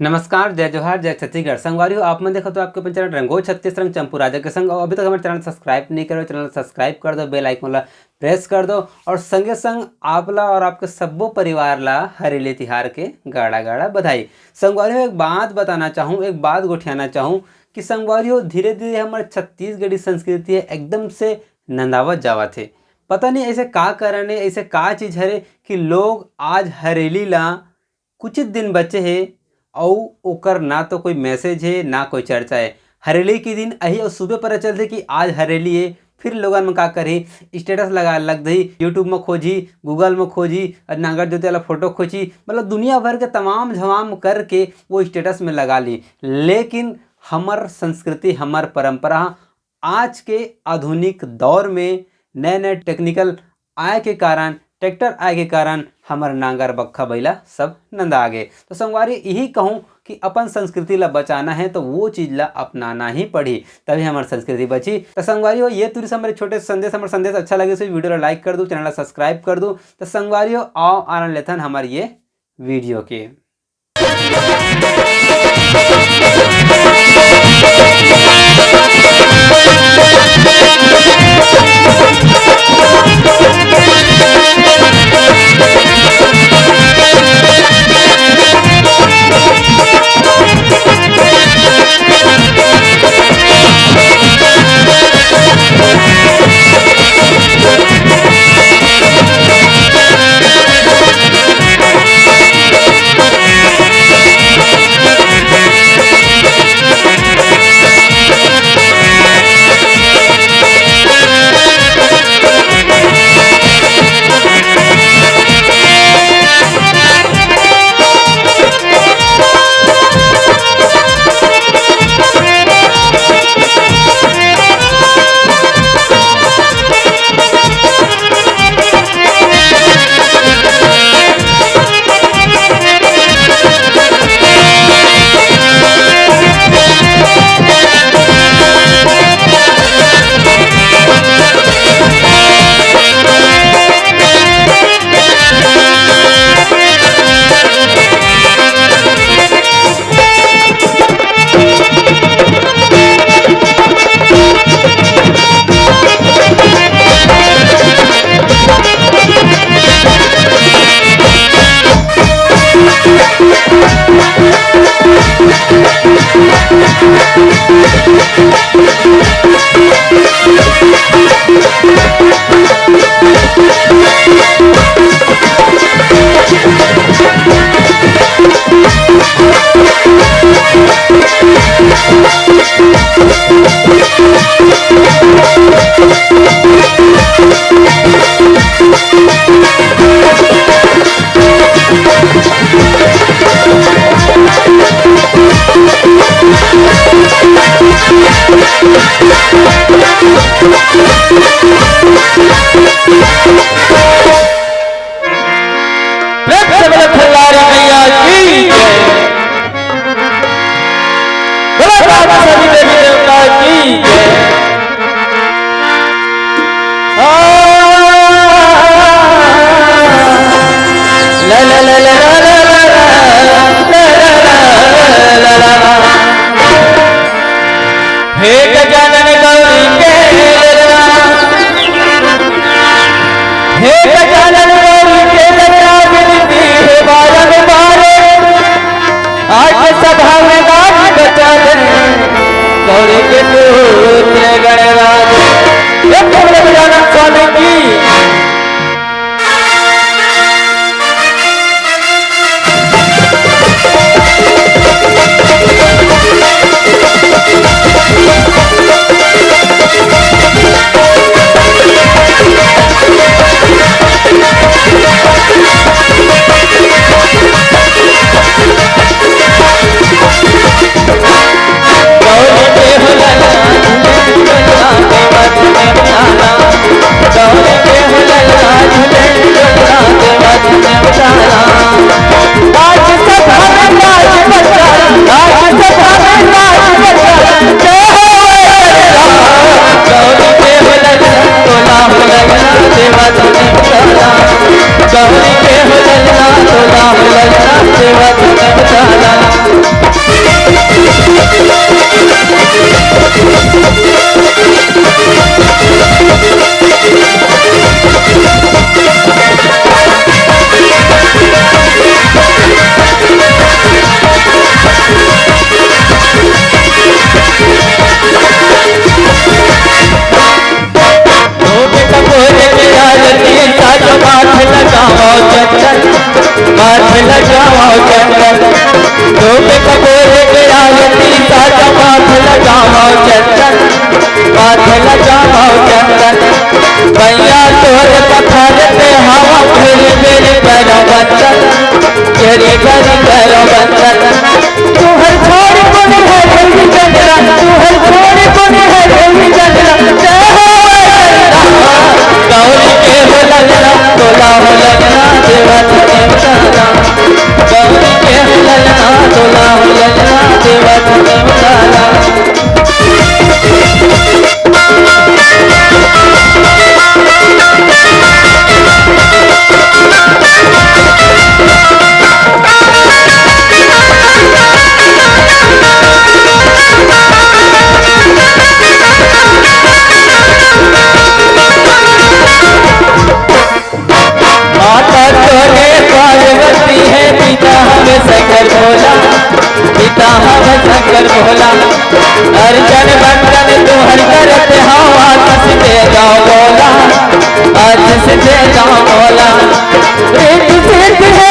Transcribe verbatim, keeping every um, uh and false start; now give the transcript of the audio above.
नमस्कार, जय जोहार, जय छत्तीसगढ़। संगवारी हो, आप मन देखत हो आपके अपन चैनल रंगो छत्तीस रंग चंपू राजा के संग। और अभी तक हमारे चैनल सब्सक्राइब नहीं करे हो, चैनल सब्सक्राइब कर दो, बेल आइकन ला प्रेस कर दो। और संगे संग आप ला और आपके सब्बो परिवार ला हरेली तिहार के गाड़ा गाड़ा बधाई। संगवारी हो, एक बात बताना चाहूँ, एक बात गोठियाना चाहूँ कि संगवारी हो, धीरे धीरे हमर छत्तीसगढ़ी संस्कृति ह एकदम से नंदावत जावत हे। पता नहीं ऐसे का कारण है, ऐसे का चीज हरे कि लोग आज हरेली ला कुछ दिन बचे हे अउ ओकर ना तो कोई मैसेज हे, ना कोई चर्चा हे। हरेली के दिन अही अउ सुबह पता चलथे कि आज हरेली हे, फिर लोगन मन का करही, स्टेटस लगा लग दही, YouTube में खोजी, Google में खोजी, नागर जोते वाला फोटो खोजी, मतलब दुनिया भर के तमाम झमाम करके वो स्टेटस में लगा ली। लेकिन हमर संस्कृति, हमर परंपरा आज के आधुनिक दौर में नए-नए टेक्निकल आए के कारण, ट्रैक्टर आए के कारण हमर नांगर बक्खा बइला सब नंदा गे। तो संगवारी यही कहूँ कि अपन संस्कृति ला बचाना है तो वो चीज ला अपनाना ही पड़ी, तभी हमर संस्कृति बची। तो संगवारी हो, ये तुरी से हमर छोटे संदेश, हमर संदेश अच्छा लगे तो वीडियो ला लाइक कर दू, चैनल ला सब्सक्राइब कर दू। तो संगवारी हो, आओ आनंद लेथन हमर ये वीडियो के। प्रेम से बोलो खिल्लारी मैया की जय। बोलो बाबा सभी देवी देवता की जय। आ, ला, ला, ला। हे गजानन गौरी के ललना, हे गजानन गौरी के ललना, विनती है बारंबार, आज सभा में गाज बजा दे, गौरी के पुत्र गणराज। एक बोले गजानन स्वामी की। धूप कपूर के आरती साजा, माथ लगावव चंदन, माथ लगावव चंदन। भैया तोर पथार पे हवा, घेरी घेरी करो बंदन, घेरी घेरी करो बंदन। तुहर छोड़ कोने है देवी चंदन, तुहर छोड़ कोने है देवी चंदन। जय हो गौरी के हो ललना, तोला हो ललना, देवा तने उतारा। गौरी के हो ललना, तोला हो ललना, देवा तने उतारा। माता तोरे पार्वती है, पिता हमें शंकर भोला, पिता हमें शंकर भोला। अर्जन बंदन तुहर करत हवा, आशीष दे दव मोला, आशीष दे दव मोला। रिद्ध सिद्ध है